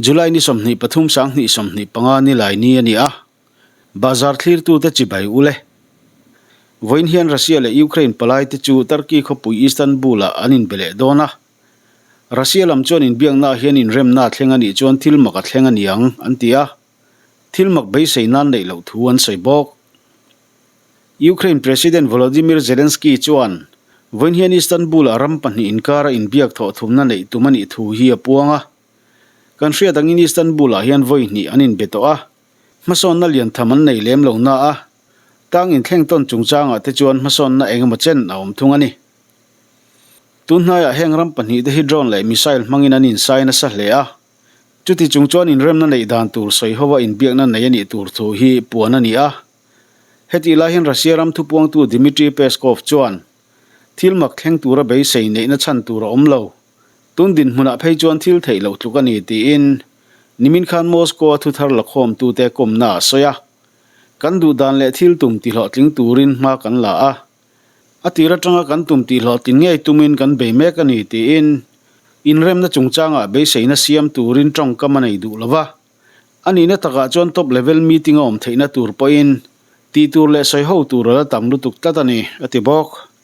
July ni 23 sanghnih 25 ni lai ni a ni a, Bazar thlirtute chibai u le. Vawiin hian Russia leh Ukraine palaite chu Turkey khawpui Istanbul-ah an inbe leh dawn a. Russia lam chuan inbiaknaah hian inremna a thleng a nih chuan thil mak a thleng a ni ang, an ti a. Thil mak beisei nan neih loh thu an sawi bawk. Ukraine President Volodymyr Zelensky chuan vawiin hian Istanbul-ah ram pahnih inkara inbiak thawh thumna neih tum a nih thu hi a puang a. Kan hriat angin Istanbul-ah hian vawi hnih an inbe tawh a, hmasawnna lian tham an nei lem lo na a, tang inthleng tawn chungchangah te chuan hmasawnna eng emaw chen a awm thung a ni. Tun hnaiah heng ram pahnih te hi drone leh missile hmangin an insai nasa hle a, chuti chung chuan inremna neih dan tur sawi hova inbiakna nei a nih tur thu hi puan a ni a. Hetih lai hian Russia ram thupuangtu Dmitry Peskov chuan thil mak thleng tura beisei neihna chhan tur a awm lo. Tun dinhmunah phei chuan thil theih loh tluk a ni tiin nimin khan Moscow-a thuthar lakhawmtute kawmna a sawi a. Kan duh dan leh thil tum tihlawhtling turin hma kan la a. A tir atanga kan tum tihlawhtlin ngei tumin kan bei mek a ni tiin inremna chungchangah beiseina siam turin tawngkam a nei duh lo va. A nihna takah chuan top level meeting a awm theihna tur pawhin tih tur leh sawi ho tur a la tam lutuk tlat a ni, a ti bawk.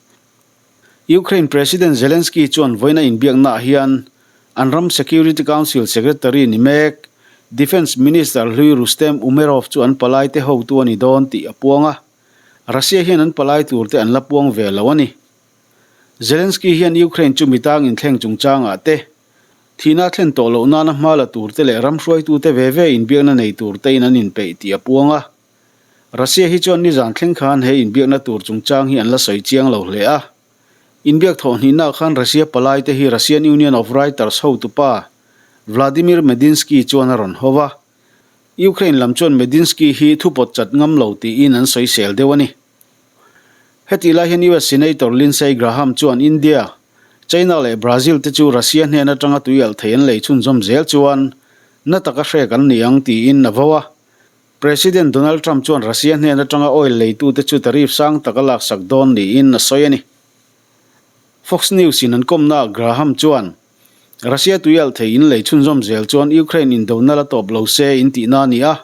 Ukraine President Zelensky chuan vawiina inbiaknaah hian an ram Security Council Secretary ni mek, Defence Minister hlui Rustem Umerov chu an palaite hotu a ni dawn tih a puang a, Russia hian an palai turte an la puang ve lo a ni. Zelensky hian Ukraine chu mitang inthleng chungchangah te, thihna thlen tawh loh nana hma la turte leh ram hruaitute ve ve inbiakna nei turtein an inpeih tih a puang a. Russia hi chuan nizan thleng khan he inbiakna tur chungchang hi an la sawi chiang lo hle a. Inbiak thawh hnihnaah khan Russia palaite hi Russian Union of Writers hotupa Vladimir Medinsky chuan a rawn ho va. Ukraine lam chuan Medinsky hi thupawt chat ngam lo tiin an sawisel deuh a ni. Hetih lai hian US Senator Lindsey Graham chuan India, China leh Brazil te chu Russia hnen atanga tui alh thei an lei chhunzawm zel chuan na taka hrek an ni ang tiin a vo a. President Donald Trump chuan Russia hnen atanga oil leitute chu tariff sang tak a laksak dawn niin a sawi a ni. Fox News in an kawmnaah Graham chuan, Russia tui alh thei in lei chhunzawm zel chuan Ukraine indona la tawp lo se in tihna a ni a,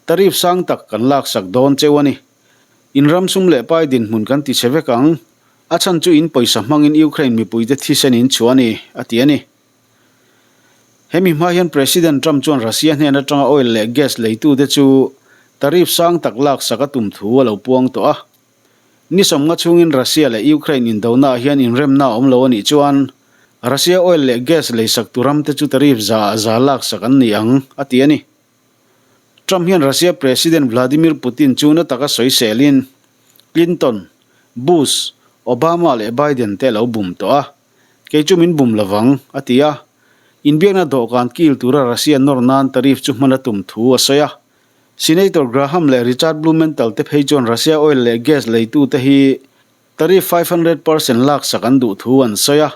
tariff sang tak kan laksak dawn cheu a ni. In ram sum leh pai dinhmun kan ti chhe vek ang, a chhan chu in pawisa hmangin Ukraine mipuite thisen in chhuah a ni, a ti a ni. Hemi hma hian President Trump chuan Russia hnen atanga oil leh gas leitute chu tariff sang tak laksak a tum thu a lo puang tawh a. Ni sawmnga chhungin Russia leh Ukraine indonaah hian inremna a awm lo a nih chuan Russia oil leh gas leisak tu ramte chu tariff za ah za laksak an ni ang, a ti a ni. Trump hian Russia President Vladimir Putin chu na taka sawiselin Clinton, Bush, Obama leh Biden te a lo bum tawh a. Kei chu min bum lovang, a ti a. Inbiakna dawhkan kil tura Russia nawr nan tariff chu hman a tum thu a sawi a. Senator Graham leh Richard Blumenthal te phei chuan Russia oil leh gas leitute hi tariff 500 percent laksak an duh thu an sawi a.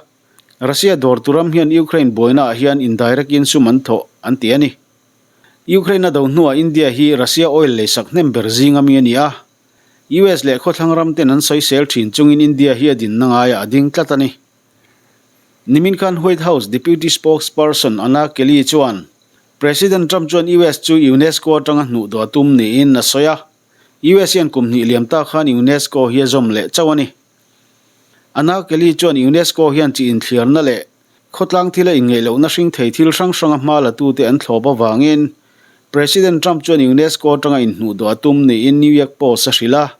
Russia dawrtu ram hian Ukraine buainaah hian indirect in sum an thawh an ti a ni. Ukraine a do hnuah India hi Russia oil leisak hnem ber zinga mi a ni a. US leh khawthlang ram ten an sawisel thin chungin India hi a dinna ngaiah a ding tlat a ni. Nimin khan White House Deputy Spokesperson Anna Kelly chuan President Trump chuan US chu UNESCO atanga hnuh dawh a tum niin a sawi a, US hian kum hnih liam ta khan UNESCO hi a zawm leh chauh a ni. Anna Kelly chuan UNESCO hian chi inthliarna leh Khawtlang thila inngeih lohna hring thei thil hrang hranga hma latute an thlawp avangin President Trump chuan UNESCO atanga inhnuh dawh a tum niin New York Post a hrilh a.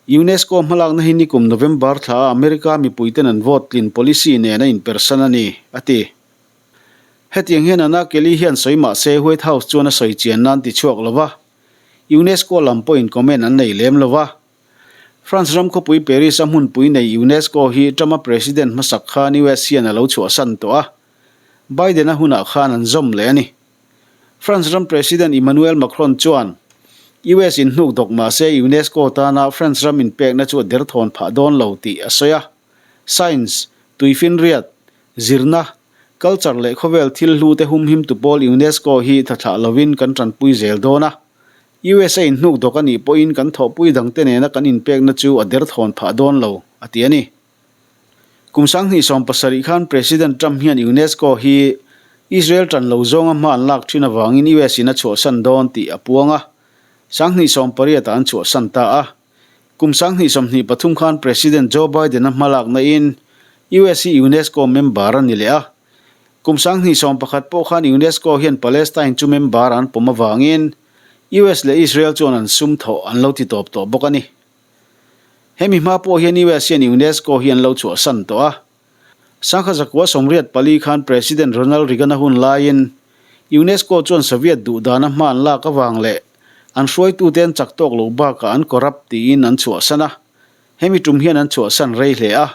UNESCO hmalakna hi nikum November thla a America mipuiten an vote tlin policy nen a inpersan a ni, a ti. Hetiang hian Anna Kelly hian sawi mah se White House chuan a sawi chian nan ti chhuak lo va, UNESCO lam pawhin comment an nei lem lo va. France ram khawpui Paris a hmunpui nei UNESCO hi Trump-a president hmasak khan US hian a lo chhuahsan tawh a, Biden-a hunah khan an zawm leh a ni. France ram President Emmanuel Macron chuan US in hnuk dawk mah se UNESCO tana France ram inpekna chu a derthawn phah dawn lo tih a sawi a. Science, tuifinriat, zirna, culture leh khawvel thil hlute humhimtu pawl UNESCO hi thathlah lovin kan tanpui zel dawn a. USA in hnuk dawk a nih pawhin kan thawhpui dangte nena kan inpekna chu a derthawn phah dawn lo, a ti a ni. Kum 2017 khan President Trump hian UNESCO hi Israel ṭan lo zawnga hma an lak ṭhin avangin US in a chhuahsan dawn tih a puang a, 2018 ah an chhuahsan ta a. Kum 2023 khan President Joe Biden-a hmalakna in US hi UNESCO member a ni leh a. Kum 2011 pawh khan UNESCO hian Palestine chu member an pawm avangin US leh Israel chuan an sum thawh an lo ti tawp tawh bawk a ni. Hemi hma pawh hian US hian UNESCO hi an lo chhuahsan tawh a. Sangha zakua 84 khan President Ronald Reagan-a hun laiin UNESCO chuan Soviet duhdana hma an lak avang leh an hruaitute an chak tawk loh bakah an corrupt tiin an chhuahsan a. Hemi tum hian an chhuahsan rei hle a.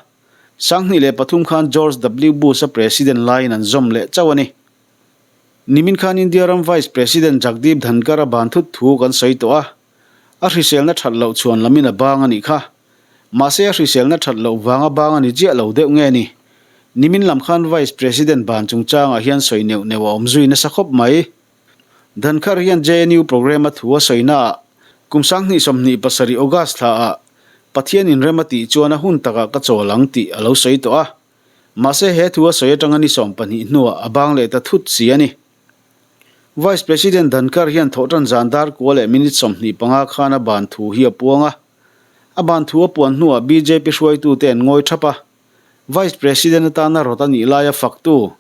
2003 khan George W. Bush-a President laiin an zawm leh chauh a ni. Nimin khan India ram Vice President Jagdeep Dhankhar-a ban thut thu kan sawi tawh a. A hriselna that loh chhuan lamin a bang a nih kha. Mahse a hriselna that loh vanga bang a ni chiah lo deuh nge ni? Nimin lam khan Vice President ban chungchangah hian sawi neuh neuh a awm zui nasa khawp mai. Dhankhar hian JNU programme a thu a sawinaah kum 2027 August thlaah Pathian inrem a tih chuan a hun takah ka chawl ang tih a lo sawi tawh a. Mahse he thu a sawi atanga ni 20 hnuah a bang leh ta thut si a ni. Vice President Dhankhar hian thawhtan zan dar kua leh minute 25 khan a ban thu hi a puang a. A ban thu a puan hnuah bjp hruaitute an ngawi thap a. Vice President atana rawt a nih laia faktu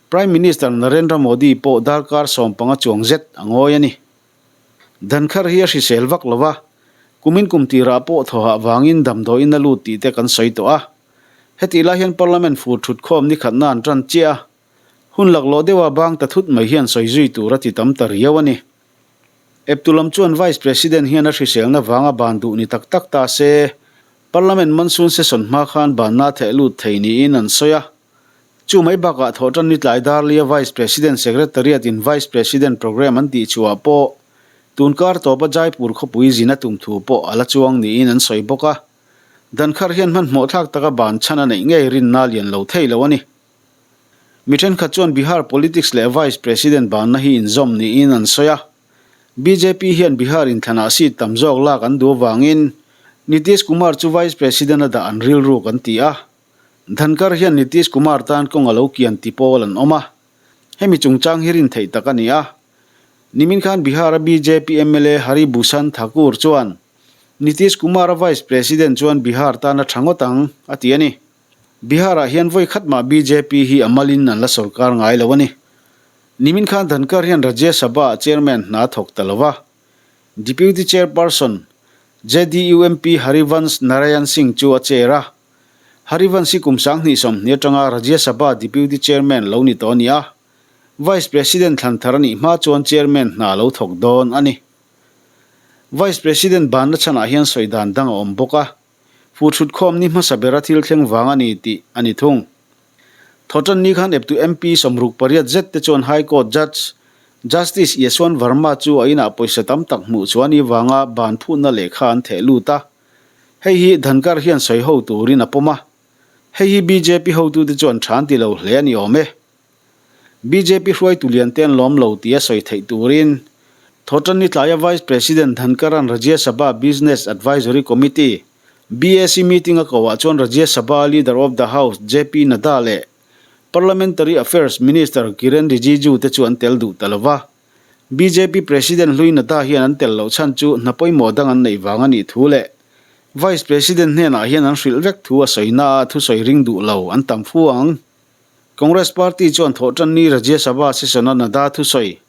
Prime Minister Narendra Modi pawh darkar 15 chuang zet a ngawi a ni. Dhankhar hi a hrisel vak lo va, kumin kum tirah pawh thawhah vangin damdawiin a lut tih te kan sawi tawh a. Hetih lai hian Parliament fur thutkhawm ni khatna an tan chiah a. Hun laklawh deuha bang ta thut mai hian sawi zui tur a ti tam ta riau a ni. Eptu lam chuan Vice President hian a hriselna vanga ban duh ni tak tak ta se, Parliament monsoon session hma khan banna theh lut thei niin an sawi a. Chu mai bakah thawhtan ni tlai darlia Vice President Secretariat in Vice President programme an tih chhuah pawh tunkar tawpa Jaipur khawpui zin a tum thu pawh a la chuang niin an sawi bawk a. Dhankhar hian hmanhmawh thlak taka ban chhan a neih ngei rinna lian lo thei lo a ni. Mi thenkhat chuan Bihar politics leh Vice President banna hi inzawm niin an sawi a. Bjp hian Bihar inthlanah seat tam zawk lak an duh avangin Nitish Kumar chu Vice President a dah an rilruk an ti a. Dhankhar hian Nitish Kumar tan kawng a lo kian ti pawl an awm a. Hemi chungchang hi rin theih tak a ni a. Nimin khan Bihar-a bjp mla Hari Bhushan Thakur chuan Nitish Kumar-a Vice President chuan Bihar tan a tha ngawt ang, a ti a ni. Bihar-ah hian vawi khat mah bjp hi a malin an la sorkar ngai lo a ni. Nimin khan Dhankhar hian Rajya Sabha-ah chairman hna thawk ta lo va. Deputy Chairperson, JDU MP Harivansh Narayan Singh chu a chair a. Harivansh hi kum 2020 atanga Rajya Sabha Deputy Chairman lo ni tawh a ni a. Vice President thlan thar a nih hma chuan chairman hna lo thawk dawn a ni. Vice President banna chhanah hian sawi dan dang a awm bawk a. Fu thutkhawm ni hmasa bera thil thleng vang a ni tih a ni thung. Thawtan ni khan eptu MP 68 zet te chuan High Court Judge, Justice Yeshwant Varma chu a inah pawisa tam tak hmuh chuan i vanga ban phutna lehkha an theh lut a. Hei hi Dhankhar hian sawi ho turin a pawm a. Hei hi bjp hotute chuan tha an ti lo hle a ni awm e. Bjp hruaitu lian te an lawm lo tih a sawi theih turin Thawhtan ni tlaia Vice President Dhankaran Rajya Sabha Business Advisory Committee, BAC, meeting a koh ah chuan Rajya Sabha Leader of the House JP Nadda leh Parliamentary Affairs Minister Kiren Rijiju te chu an tel duh ta lo va. Bjp President hlui Nadda hian an tel loh chhan chu hna pawimawh dang an neih vang a nih thu leh Vice President hnenah hian an hrilh vek thu a sawi na a thusawi ring duh lo an tam fu ang. Congress Party chuan thawhtan ni Rajya Sabha session-a Nadda thusawi,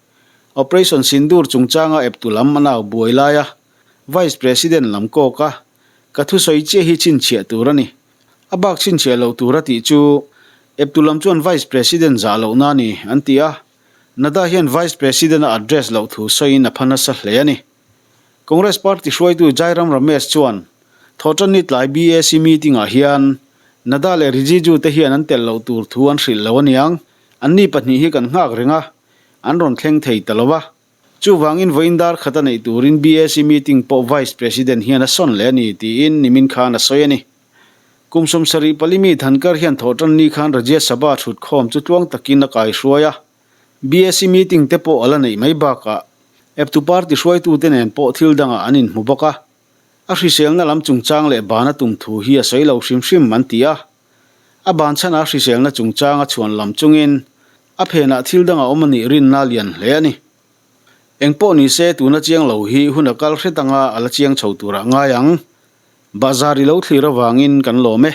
Operation Sindoor chungchanga eptu lam a nau buai laia Vice President lam kawk a, ka thusawi chiah hi chhinchhiah tur a ni. A bak chhinchhiah loh tur a tih chu eptu lam chuan Vice President zah lohna a ni, an ti a. Nadda hian Vice President a address loh thu sawiin a pha nasa hle a ni. Congress Party hruaitu Jairam Ramesh chuan Thawhtan ni tlai BAC meeting-ah hian Nadda leh Rijiju te hian an tel loh tur thu an hrilh lo aniang. Anni pahnih hi kan nghak reng a, an rawn thleng thei ta lo va. Chuvangin vawiin dar khat a neih turin BAC meeting pawh Vice President hian a sawn leh a ni tiin nimin khan a sawi a ni. Kum 74 mi Dhankhar hian thawhtan ni khan Rajya Sabha thutkhawm chu tluang takin a kaihruai a. BAC meeting te pawh a la neih mai bakah eptu party hruaitute nen pawh thil dangah an inhmu bawk a. A hriselna lam chungchang leh ban a tum thu hi a sawi lo hrim hrim an ti a. A ban chhanah hriselna chungchang a chhuan lam chungin. A phenah thil dang a awm a nih rinna lian hle a ni. Eng pawh ni se tuna chiang lo hi hun a kal hret anga a la chiang chho turah ngai ang. Bahzar i lo thlir avangin kan lawm e.